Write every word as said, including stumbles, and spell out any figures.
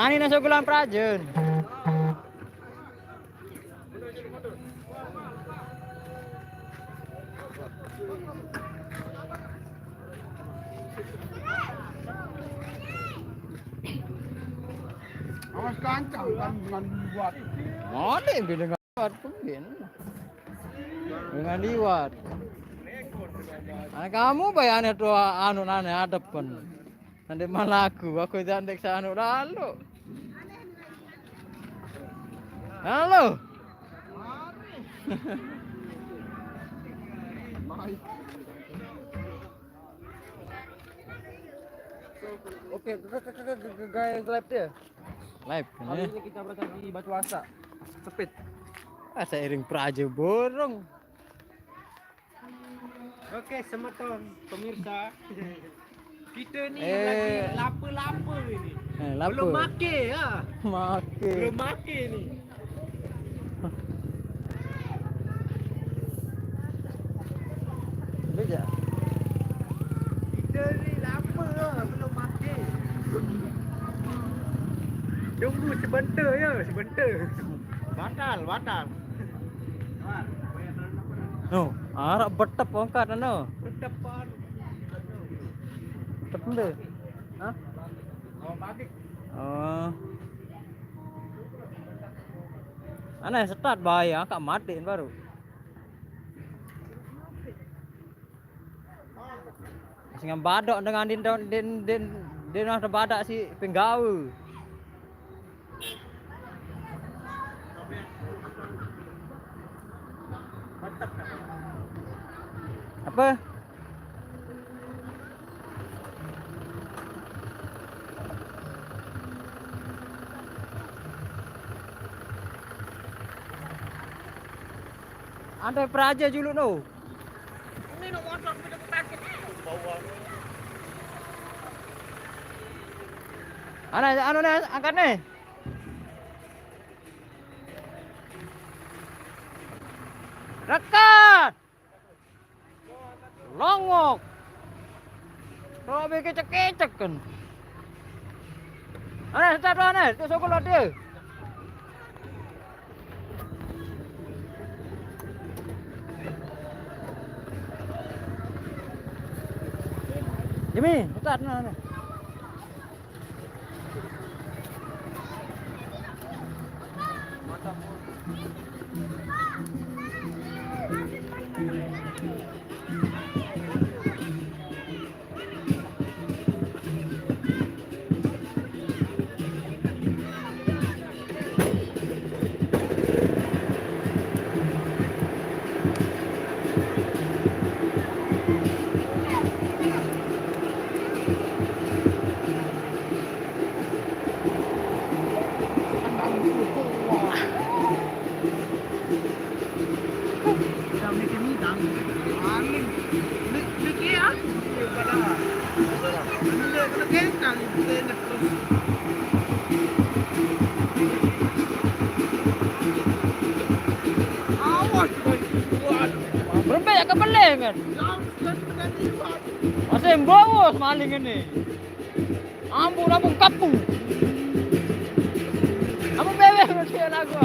Ani nang sogolan prajen. Awas kancang kan dengan buat. Mode beda dengan buat pun ben. Dengan liwat. Ana kamu bayane tu anu nane adepen. Nanti malah aku, aku jandek sanu lalu. Halo. Oke, ke, ke, ke, ke, ke, ke, live dia. Live, hari ini kita berangkat di Batu Asa. Sepit. Ah, saya iring praja borong. Oke, semeton pemirsa. Kita ni eh, lagi lapa-lapa ni. Eh, lapa? Belum makan ya. Makan. Belum makan ni. Boleh je. Kita ni lama lah belum makan. Tunggu sebentar ya, sebentar. Batal, batal. No, arak betep angkat no. Betepan. Betep tu. Hah? Oh. Aneh start bahaya, angkat mati baru. Sing badok dengan din din din din ada badak si penggawe. Apa? Andai peraja juluk no. Ana, anu ne, angkat ne. Rekat. Longok. Kalau bikin cekecek kan. Ana, start ana, tu sokol dia. Jimmy, start na. Berembe ya kebeleng kan? Masih bawa maling ini. Ambu, ambu kapu. Ambu bebek, masih lagu.